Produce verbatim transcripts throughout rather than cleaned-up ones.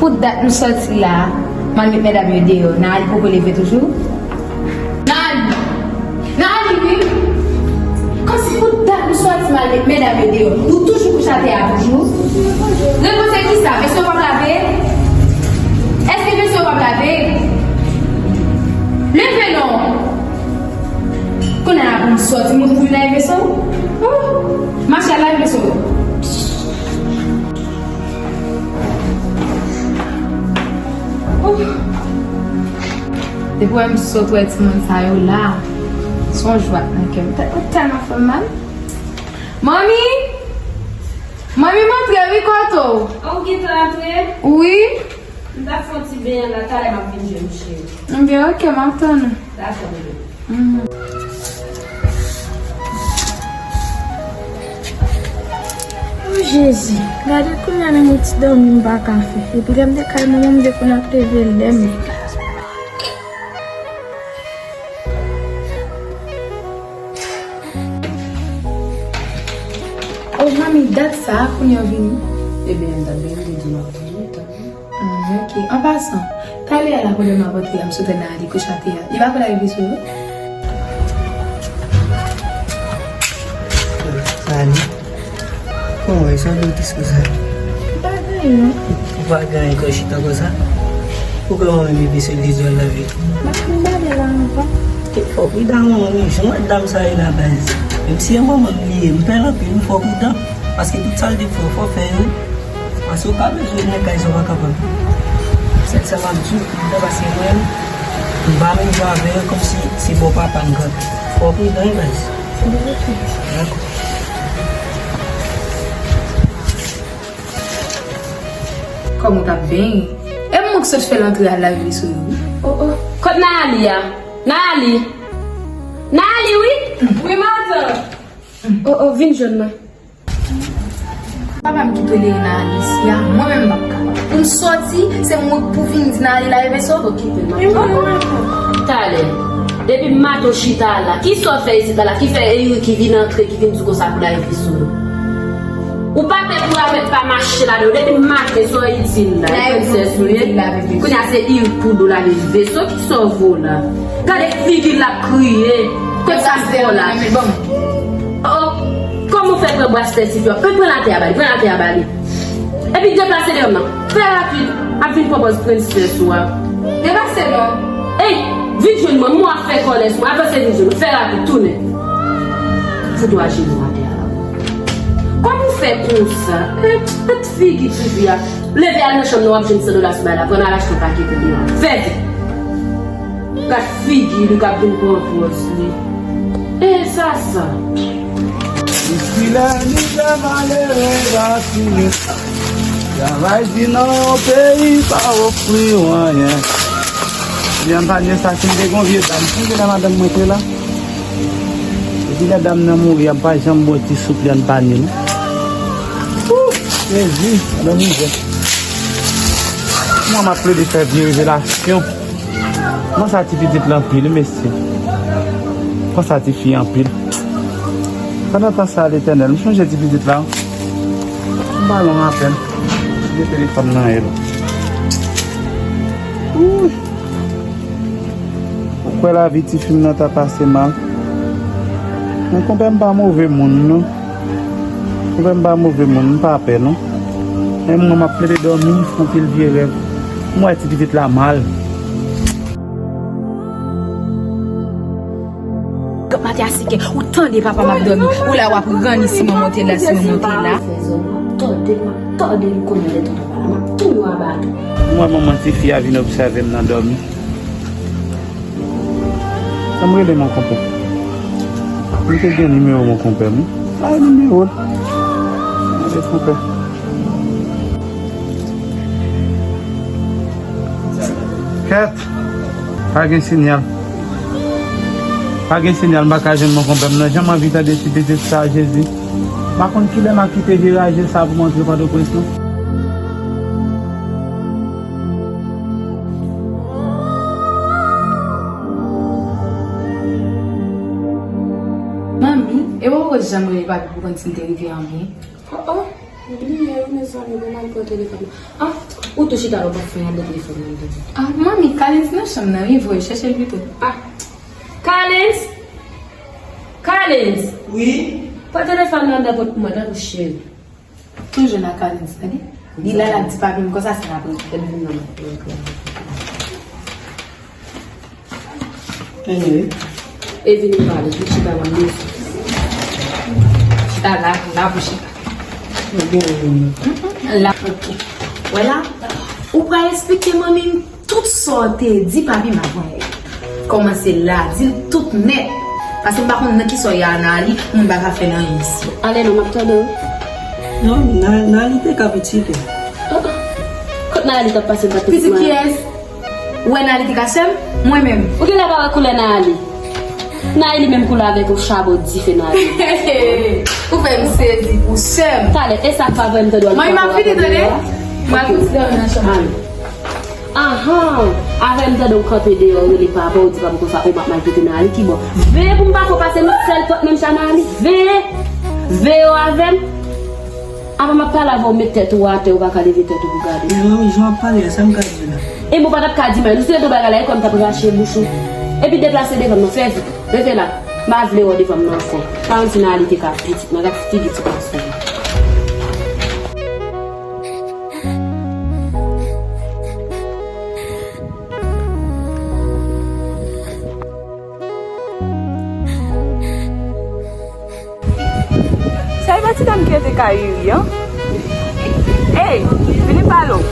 Pou dat nou sòti la, m al met medam yo deyò. Naali poko leve toujou? Naali! Naali, wi! Kòmsi pou dat nou sòti, m al met medam yo deyò, ou toujou kouche atè a toujou? Repoze kisa? Vese yo p ap lave? Èske vese yo p ap lave? Leve non! Kounye a pou m sòti, moun pou vin lave vese w? Oh! Mache al lave vese w. Depi wè m sot wè timoun sa yo la, se yon jwa k nan kè m. Tèt mwen tèlman fè m mal. Manmi! Manmi, m antre wi, kote w? Ou gentan antre? Wi. M t ap fè yon ti benyen la, talè m ap vin jwenn ou, cheri. Ebyen, oke, m ap tann ou. Dakò, bebe. O Jezi, gade kounye a menm yon ti dòmi m pa ka fè. Epi lè m te kay manman m, m te konn ap leve lè m. O manmi, dat sa a kounye a w vini? Ebyen, m t ap vini te di w m ap vini, tanpri. Hmm, ok. An pasan, talè a la pandan m ap antre a, m sot wè Naali kouche atè a. Li pa konn lave vese w? Naali, kòman w ye? Sa w dwe tris konsa? M pa gen anyen, non. Ou pa gen anyen kò chita konsa? Poukisa w menm epi se lizòl lave? M ap fin bale la anvan. Fò w pridan, manman, wi, jan w wè dam sa ye la, baz. Menm si e manman m li ye, m pè l anpil, wi, fò w pridan. Paske tout sa l te fè w, fò w fè yo. Paske ou pa bezwen nèg kay sa w pa kapab. Sèl sa m ap di w, pridan, paske mwen, m pa menm jan avè yo, kòmsi se bò papa m kanpe. Fò w pridan wi, baz. Dakò. Kòm ou t ap benyen. E m ki sot fè l antre al lave vese w wi. O, o, kot Naali a? Naali! Naali, wi! Wi, madanm! O, o, vin jwenn mwen. Papa m ki tolere Naali isi a, mwen menm m p ap kapab. Pou m sòti, se mwen k pou vin di Naali lave vese w? Okipe m. Talè, depi maten w chita la, kisa w fè isit la, la, ki fè e Iri ki vin antre, ki vin di w konsa pou lave vese w? Ou pa te pou avèk pa mache ladan yo, depi maten, sa w itil la, e prensès ou ye? Kounye a se Iri k pou do lave vese w, kisa w vo la? Gade figi l ap kriye, kot sa fè w la? O, o, kòman w fè pran braslè tifi a? Pran l atè a ba li, pran l atè a ba li. Epi deplase deyò m nan. Fè rapid, ap vin pran pòz prensès ou a. Deplase non. Ey, vin jwenn mwen, m wè w ap fè kòlè sou mwen. Avanse vin jwenn mwen, fè rapid, tounen. Fout w ajenou atè a la. Kòman w fè konsa? Ey, gad figi tifi a. Leve al nan chanm nan, w ap jwenn san dola sou bay la. Pran al achte yon pake pou li an. Fè vit. Gad figi li k ap vin pran pòz li. E sa sa. Isilè mizè malere va fini. Travay di nan yon peyi pa ofri w anyen. Li ann panye sa, si m te gon vye dam, si m te nan madanm mwen te la. Epi lè dam nan mouri a, m pa janm bwè ti soup li ann panye non. Ooh, Jezi, madanm mizè. Mwen m ap plede fè vye revelasyon. Mwen sa ti pitit la anpil, wi, mesye. Mwen sa ti fi anpil. Pandan tan sa, Letènèl, m chonje ti pitit la. M ba l yon apèl. Gen telefòn nan el. Ooh. Ou kwè lavi tifi m nan ta pase mal? Men konpè m pa move moun, non. Konpè m pa move moun, m pa pè, non. Men mwen, m ap plede dòmi, fè anpil vye rèv. M wè ti pitit la mal. Gad maten a sik, ou tande papa m ap dòmi. Ou la w ap ranni siman monte la, siman monte la. Tòde, m ap tòde li konnen lè tonton pa la. M ap touye w aba tou. M wè manman tifi a vin obsève m nan dòmi. An m rele mon konpè. M te gen nimewo mon konpè m wi. Bay nimewo l. Mande konpè. Kèt. Pa gen sinyal. Pa gen sinyal, m pa ka jwenn mon konpè m nan. Jan m anvi tande ti pitit sa, Jezi. M pa konn kilè m a kite viraje sa pou m antre Pòtoprens non. Manmi, e ou poko janm rele papi pou konn si l te rive an byen? Oh, oh. Ou bliye wi, mezanmi, bon, m al pran telefòn nan. Ah, ou tou chita la, w pa fè anba telefòn nan, tande. Ah, manmi, Kalens nan chanm nan, wi, voye chèche l pito. Ah, Kalens! Kalens! Wi? Pran telefòn nan anndan pòt pou mwen, tanpri, cheri. Toujou nan Kalens, tande. Li la, l ap di papi m konsa, se apre. Anyway. E vini pale, vin chita la, mezanmi. Chita la, la pou chita. Mhm, la, ok. Wè la, ou pral eksplike manmi m tout sa w te di papi m avan yè. Kòmanse la, di l tout nèt. Paske m pa konn nan kisa w ye a, Nali, m pa ka fè l anyen isi. Ale non, m ap tande w. Non, Na-, Nali te ka pitit ou. Oh, oh. Kot Nali t ap pase, m pa te... Pitit kiyès? Ou wè Nali te ka sè m? Mwen menm. Ou genlè pa wè koulè Nali. Nali menm koulè avèk yon chabon dife Nali. Ou fè m sezi pou sè m. Talè, e sa k pa vre m tande w al... Mwen, m ap vini, tande. M ap vini nan chanm. Anhan, avè m tande w kanpe deyò, w rele papa, w di papa konsa, o, m ap maltrete Nali, ki bò? Veye pou m pa fè w pase yon sèl pòt menm jan Nali. Veye! Veye w avè m. Avan m ap pale avè w, met tèt ou atè, ou pa ka leve tèt ou pou gade. Men manmi, jan w ap pale a, sa m ka di w la? E m ou pa t ap ka di m anyen, nou se de bagay la, e kòm m t ap rache bouch ou. Epi deplase devan m nan, fè vit. Rete la. M pa vle wè w devan m nan ankò. Pa yon ti Nali te ka pitit mwen, gad figi ti gason. Sa e pa ti dam ki rete kay Yuri an? Ey, vini pale w.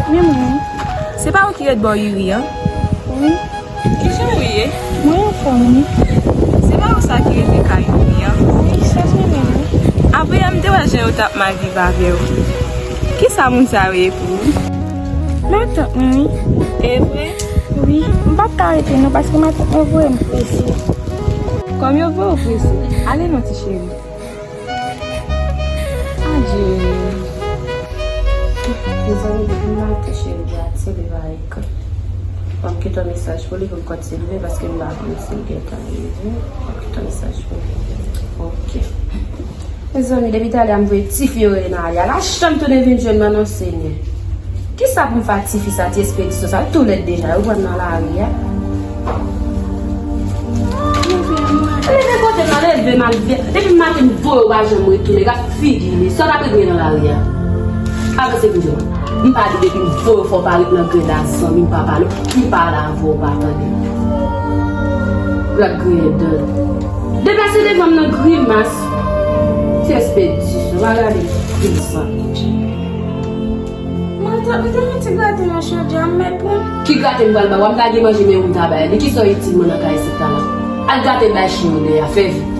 Men mwen. Se pa ou ki ret bò Yuri an? Wi. Kijan ou ye? Mwen anfòm, wi. Se pa ou sa ki rete kay Yuri an? Wi, se mwen menm, wi. Apre yè m te wè jan yo t ap mal viv avè w. Kisa moun sa yo ye pou ou? Matant mwen, wi. E vre? Wi. M p ap ka rete non, paske matant mwen voye m prese. Kòm yo voye w prese, ale non, ti cheri. Adje. Mezanmi, depi m maten cheri a tirè avèk. Ban m kite yon mesaj pou li pou m kontinye paske m pa konn si l gentan rive. Ban m kite yon mesaj pou li. Ok. Mezanmi, depi talè a m voye tifi yo rele Nali a. Lè m tounen vin jwenn mwen non, Senyè. Kisa pou m fè ak tifi sa, ti Espedisyon sa? Yo tou lèd deja, yo pran nan lari a. Leve kote m nan, leve m al vye. Depi maten m voye w pa janm retounen, gad figi li, sa w t ap regle nan lari a? Avanse pou jwenn mwen. M pa di depi m voye w fò w pa ret nan grenda zanmi m, pa pale, m pale avè w, w pa tande. Gad griyen dan. Deplase devan m nan grimas. Ti Espedisyon, pa gade grimas sa. Matant, ou te gen ti graten nan chodyè a, m mèt pran. Ki graten m pral ba w? M ta gen manje, men ou m ta bay li. Kisa w itil mwen nan kay isit la? Al graten bay chen yo dèyè a, fè vit.